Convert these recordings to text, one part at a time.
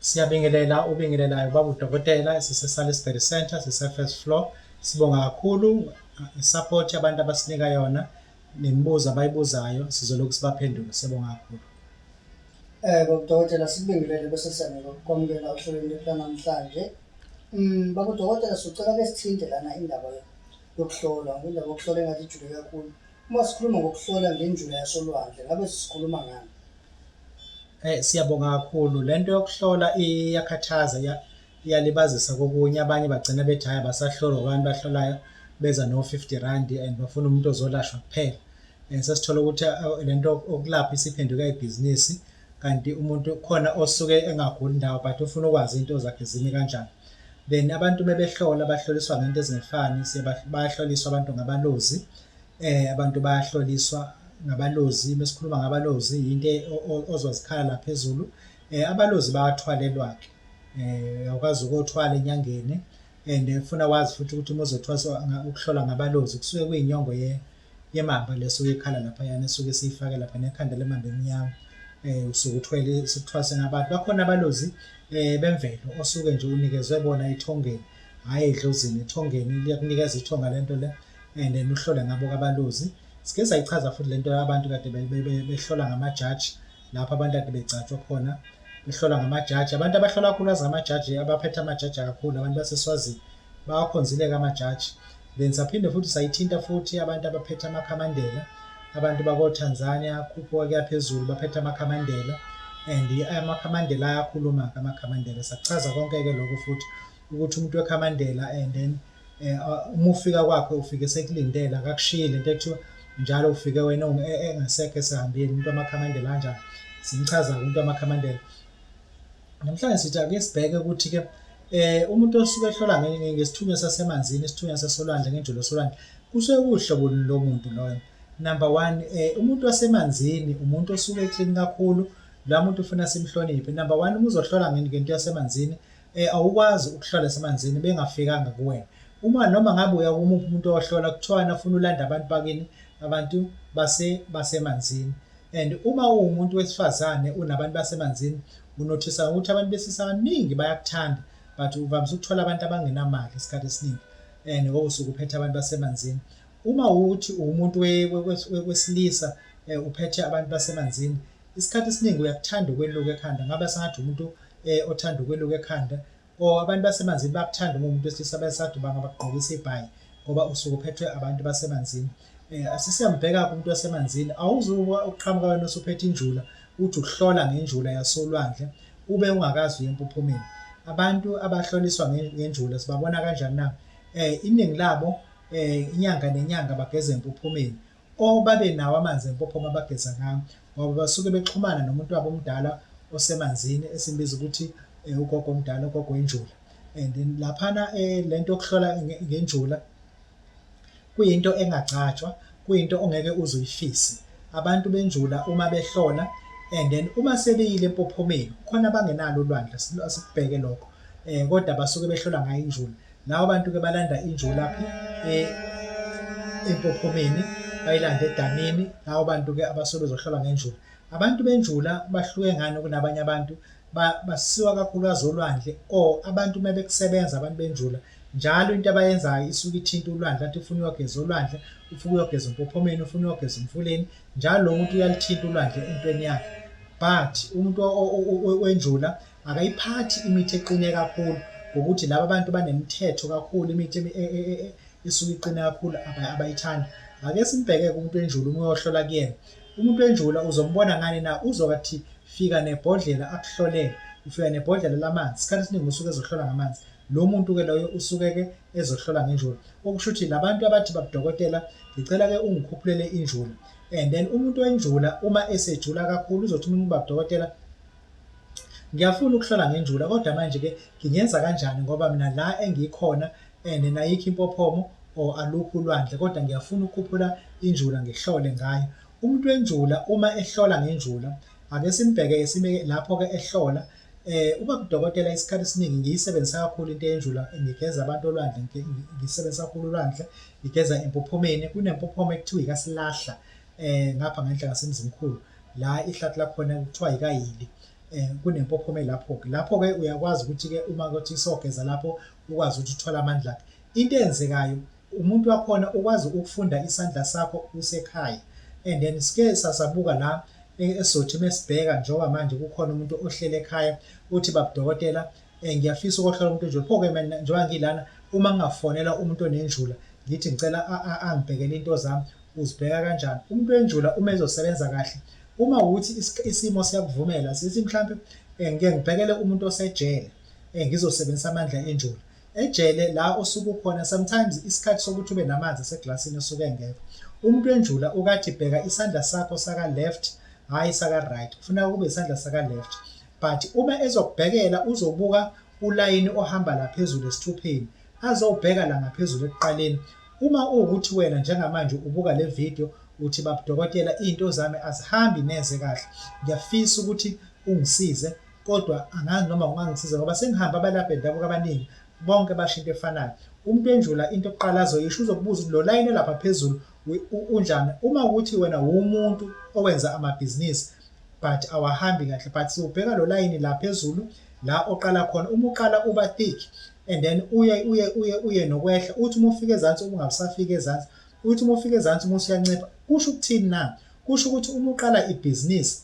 Siyabingelela ubingelelayo baba udokotela sise-Salisbury Centre sise-first floor. Sibonga kakhulu i-support abantu abasinika yona nemibuzo abayibuzayo sizolokhu sibaphendula. Siyabonga kakhulu. Baba udokotela sikubingelele bese siyakwamukela ohlelweni lwethu lanamhlanje. Baba udokotela sicela ke sithinte lana indaba yokuhlola ngoba indaba yokuhlola engathi ijule kakhulu. Uma sikhuluma ngokuhlola ngenjula yasolwandle ngabe sikhuluma ngani? Siyabonga kakhulu. Le nto yokuhlola iyakhathaza, iyalibazisa kokunye. Abanye bagcina bethi hhayi abasahloli ngoba abantu bahlolayo beza no-50 randi and bafuna umuntu ozolashwa kuphela. And sesithola ukuthi le nto okulapha isiphenduka ibhizinisi kanti umuntu khona osuke engaguli ndawo but ufuna ukwazi into zakhe zimi kanjani. Then abantu mebehlola bahloliswa ngento ezingefani, bayahloliswa abantu ngabalozi. Abantu bayahloliswa ngabalozi, mesikhuluma ngabalozi yinto ozwa zikhala la phezulu. Abalozi bayathwalelwa-ke, uyakwazi ukuyothwala enyangeni and funa wazi futhi ukuthi uma uzothwaswa ukuhlola ngabalozi kusuke kuyinyongo yemamba le esuke ikhala laphayana esuke siyifake lapha nekhanda lemamba emnyama. Usuke uthwele sikuthwase ngabantu. Bakhona abalozi bemvelo osuke nje unikezwe bona ethongeni, hhayi edlozini, ethongeni liyakunikeza ithonga lento le and then uhlole ngabo kabalozi. Sike sayichaza futhi lento abantu kade behlola ngamajaji lapho abantu kade begcatshwa khona behlola ngamajaji. Abantu abahlola kakhulukazi ngamajaji abaphethe amajaji kakhulu abantu baseSwazini bawakhonzile-ke amajaji. Then saphinde futhi sayithinta futhi abantu abaphethe amakhamandela, abantu bako-Tanzania khuphuka kuya phezulu baphethe amakhamandela and amakhamandela ayakhuluma-ke amakhamandela. Sakuchaza konke-ke lokho futhi ukuthi umuntu wekhamandela and then uma ufika kwakhe ufike sekulindele akakushiyi lento ekuthiwa njalo ufike wena engasekho esehambile umuntu wamakhamandela kanjani. Simchaza-ke umuntu wamakhamandela. Namhlanje sithi ake sibheke ukuthi-ke umuntu osuke ehlola ngesithunywa sasemanzini, isithunywa sasolwandle ngenjulo solwandle, kusuke kuwuhlobo luni lomuntu loyo. Number one, umuntu wasemanzini umuntu osuke e-clean kakhulu, loya muntu ufuna simhloniphe. Number one, uma uzohlola ngento yasemanzini, awukwazi ukuhlola esemanzini bengafikanga kuwena. Uma noma ngabe uya kumuphi umuntu oyohlola kuthiwani ufuna ulanda abantu bakini, abantu basemanzini. And uma uwumuntu wesifazane unabantu basemanzini unothisa ukuthi abantu besilisa abaningi bayakuthanda but uvamise ukuthola abantu abangenamali isikhathi esiningi and ngoba usuke uphethe abantu basemanzini. Uma uthi uwumuntu wesilisa uphethe abantu basemanzini, isikhathi esiningi uyakuthanda ukweluka ekhanda, ngabe sengathi umuntu othanda ukweluka ekhanda or abantu basemanzini bayakuthanda uma umuntu wesilisa besathi bangabagqokisa ibhayi ngoba usuke uphethwe abantu basemanzini. Asisiyambheka-ke umuntu wasemanzini, awuzukuba uqhamuka wena usuphethe injula uthi ukuhlola ngenjula yasolwandle ube ungakazi uye empophomeni. Abantu abahloliswa ngenjula sibabona kanjani na? Iningi labo inyanga nenyanga bageza empophomeni or babe nawo amanzi empophoma abageza ngawo ngoba basuke bexhumana nomuntu wabo omdala osemanzini esimbiza ukuthi ugogo omdala, ugogo wenjula. And then laphana lento yokuhlola ngenjula kuyinto engagcatshwa, kuyinto ongeke uze uyifise. Abantu benjula uma behlola and then uma sebeyile empophomeni kukhona abangenalo ulwandle asikubheke lokho kodwa basuke behlola ngayo injula. Labo bantu-ke balanda injula phi empophomeni bayilande edamini. Labo bantu-ke abasuke bezohlola ngenjula. Abantu benjula bahluke ngani kunabanye abantu? Basiwa kakhulukazi olwandle or abantu uma bekusebenza abantu benjula njalo into abayenzayo isuke ithinta ulwandle, athi ufuna uyogeza olwandle, ufuna uyogeza empophomeni, ufuna uyogeza emfuleni, njalo lo muntu uyalithinta ulwandle entweni yakhe. But umuntu wenjula akayiphathi imithi eqine kakhulu ngokuthi laba bantu banemithetho kakhulu, imithi isuke iqine kakhulu abayithandi. Ake simbheke-ke umuntu wenjula uma uyohlola kuyena. Umuntu wenjula uzombona ngani na? Uzothi fika nebhodlela akuhlolele, ufika nebhodlela lamanzi, isikhathi esiningi usuke ezohlola ngamanzi. Lo muntu-ke loyo usuke-ke ezohlola ngenjula. Okusho ukuthi labantu abathi babudokotela, ngicela-ke ungikhuphulele injula. And then umuntu wenjula uma esejula kakhulu uzothi umuntu babudokotela, ngiyafuna ukuhlola ngenjula kodwa manje-ke ngingenza kanjani ngoba mina la engikhona and nayikho impophomo or alukho ulwandle kodwa ngiyafuna ukukhuphula injula ngihlole ngayo. Umuntu wenjula uma ehlola ngenjula, ake simbheke simeke lapho-ke ehlola. Ubaba udokotela isikhathi esiningi ngiyisebenzisa kakhulu into yenjula, ngigeza abantu olwandle, ngisebenzisa kakhulu ulwandle, ngigeza empophomeni. Kunempophoma ekuthiwa ikaSilahla ngapha ngenhla ngaseMzimkhulu la ihlathi lakhona kuthiwa yikayili. Kunempophoma elapho-ke. Lapho-ke uyakwazi ukuthi-ke uma kuthi sogeza lapho ukwazi ukuthi uthole amandla akhe. Into eyenzekayo umuntu wakhona ukwazi ukufunda isandla sakho usekhaya and then sike sasabuka la esizothi mesibheka njengoba manje kukhona umuntu ohlele ekhaya uthi babudokotela ngiyafisa ukohlola umuntu onjula pho-ke mina njengoba ngilana uma ngingafonela umuntu onenjula ngithi ngicela angibhekele into zami uzibheka kanjani umuntu wenjula uma ezosebenza kahle uma ukuthi isimo siyakuvumela sithi mhlampe ngike ngibhekele umuntu osejele ngizosebenzisa amandla enjula Ejele la osuke ukhona sometimes isikhathi sokuthi ube namanzi aseglasini osuke engekho. Umuntu wenjula ukathi bheka isandla sakho saka left hhayi saka right kufuneka kube isandla saka left but uma ezokubhekela uzobuka ulayini ohamba la phezulu esithupheni azowubheka la ngaphezulu ekuqaleni. Uma uwukuthi wena njengamanje ubuka le video uthi babudokotela izinto zami azihambi neze kahle ngiyafisa ukuthi ungisize kodwa angazi noma ungangisiza ngoba sengihambe abalaphi bendabuko abaningi bonke basho into efanayo. Umuntu enjula into yokuqala azoyisho uzokubuza ukuthi lo layini olapha phezulu unjani. Uma ukuthi wena wumuntu owenza amabhizinisi but awahambi kahle but siwubheka lo layini la phezulu la oqala khona uma uqala uba thick and then uye uye uye uye nokwehla uthi uma ufika ezansi ungabusafika ezansi uthi uma ufika ezansi uma usuyancipha kusho ukuthini na? Kusho ukuthi uma uqala ibhizinisi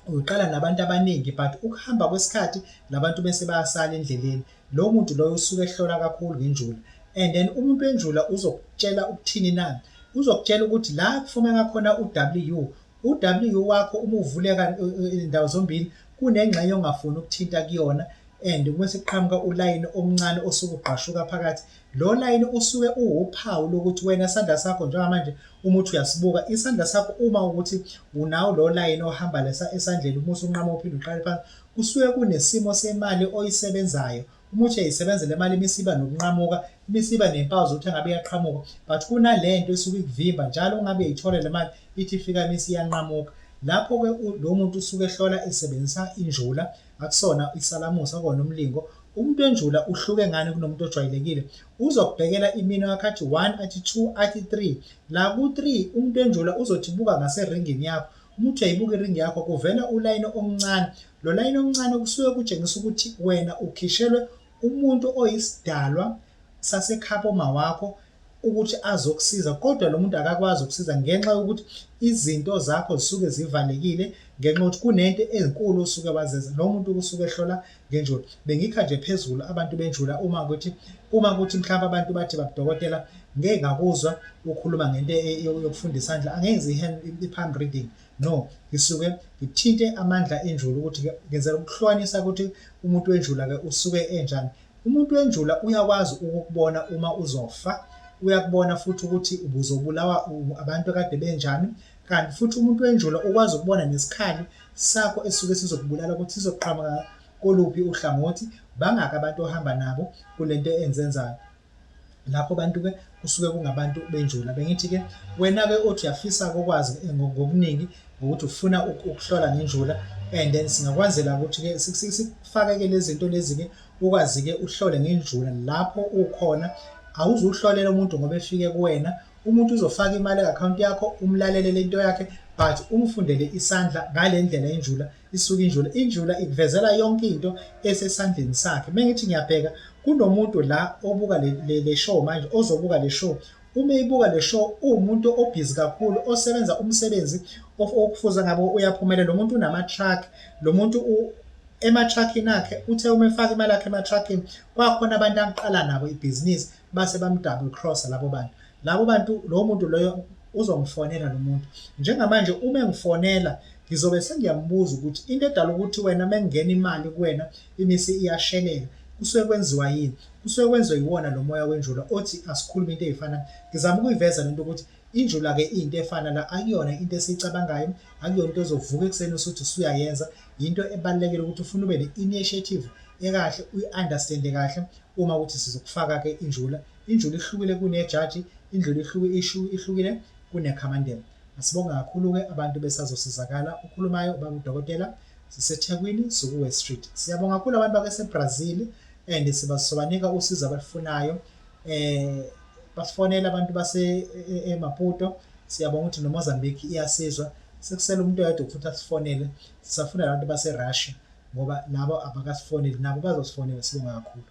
uqala nabantu abaningi but ukuhamba kwesikhathi labantu bese bayasala endleleni. Lowo muntu loyo usuke ehlola kakhulu ngenjula and then umuntu wenjula uzokutshela ukuthini na? Uzokutshela ukuthi la kufomeka khona u-W, u-W wakho uma uvuleka indawo zombili kunengxenye ongafuni ukuthinta kuyona and mese kuqhamuka ulayini omncane osuke ugqashuka phakathi. Lo layini usuke uwuphawu lokuthi wena isandla sakho njengamanje uma uthi uyasibuka isandla sakho uma ukuthi unawo lo layini ohamba lesa esandleni uma usunqama uphinde uqale phansi kusuke kunesimo semali oyisebenzayo uma uthi uyayisebenza le mali imisiba nokunqamuka imisiba nempawu zokuthi engabe iyaqhamuka but kunalento esuke ikuvimba njalo ungabe uyayithola le mali ithi ifika imisi iyanqamuka lapho-ke lo muntu usuke ehlola esebenzisa injula akusona isalamusi akona umlingo Umuntu wenjula uhluke ngani kunomuntu ojwayelekile? Uzokubhekela iminwe yakho athi 1, athi 2, athi 3. La ku-3 umuntu wenjula uzothi buka ngaseringini yakho. Uma uthi uyayibuka iringi yakho kuvela ulayini omncane. Lo layini omncane kusuke kutshengisa ukuthi wena ukhishelwe umuntu oyisidalwa sasekhabo mawakho ukuthi azokusiza kodwa lo muntu akakwazi ukusiza ngenxa yokuthi izinto zakho zisuke zivalekile ngenxa yokuthi kunento ezinkulu osuke wazenza lo muntu kusuke ehlola ngenjula bengikha nje phezulu abantu benjula uma ukuthi uma kuthi mhlawumbe abantu bathi babudokotela ngeke ngakuzwa ukhuluma ngento yokufunda isandla angenzi i-palm reading no ngisuke ngithinte amandla enjula ukuthi ngenzela ukuhlukanisa ukuthi umuntu wenjula ke usuke enjani Umuntu wenjula uyakwazi ukukubona uma uzofa, uyakubona futhi ukuthi ubuzobulawa abantu akade benjani, kanti futhi umuntu wenjula ukwazi ukubona nesikhali sakho esisuke sizokubulala ukuthi sizoqhamuka koluphi uhlangothi, bangaki abantu ohamba nabo kulento enzenzayo. Lapho bantu-ke kusuke kungabantu benjula. Bengithi-ke wena-ke othi uyafisa ukwazi ngokuningi ngokuthi ufuna ukuhlola ngenjula and then singakwenzela ukuthi-ke sikufake-ke lezi zinto lezi-ke ukwazi-ke uhlole ngenjula lapho ukhona. Awuzuhlolela umuntu ngoba efike kuwena, umuntu uzofaka imali e-akhawunti yakho umlalele lento yakhe but umfundele isandla ngale ndlela yenjula isuke injula. Injula ikuvezela yonke into esesandleni sakhe. Mengithi ngiyabheka kunomuntu la obuka le show manje ozobuka le show uma eyibuka le show uwumuntu obhizi kakhulu osebenza umsebenzi okufuze ngabe uyaphumelela. Lo muntu unama-truck, lo muntu ema-truck-ini akhe uthe uma efaka imali yakhe ema-truck-ini kwakhona abantu aqala nabo ibhizinisi base bam-double cross-a labo bantu. Labo bantu lowo muntu loyo uzongifonela lo muntu. Njengamanje uma engifonela ngizobe sengiyambuza ukuthi into edala ukuthi wena mengena imali kuwena imisi iyashelela kusuke kwenziwa yini? Kusuke kwenziwa yiwona lo moya wenjula othi asikhulume into ey'fana. Ngizama ukuyiveza lento ukuthi injula-ke iyinto efana la akuyona into esiyicabangayo, akuyona into ozovuka ekuseni usuthi usuyayenza. Yinto ebalulekile ukuthi ufuna ube ne-initiative ekahle uyi-understand-e kahle uma ukuthi sizokufaka-ke injula. Injula ihlukile kunejaji, indlula ihlukile kunekhamandela. Asibonge kakhulu-ke abantu besazosizakala. Okhulumayo ubaba udokotela siseThekwini siku-West Street. Siyabonga kakhulu abantu baseBrazil and sibanika usizo abalufunayo. Basifonela abantu base eMaputo. Siyabonga ukuthi noMozambique iyasizwa. Sekusele umuntu oyedwa futhi asifonele, sisafuna abantu base-Russia ngoba labo abakasifoneli, nabo bazosifonela. Sibonga kakhulu.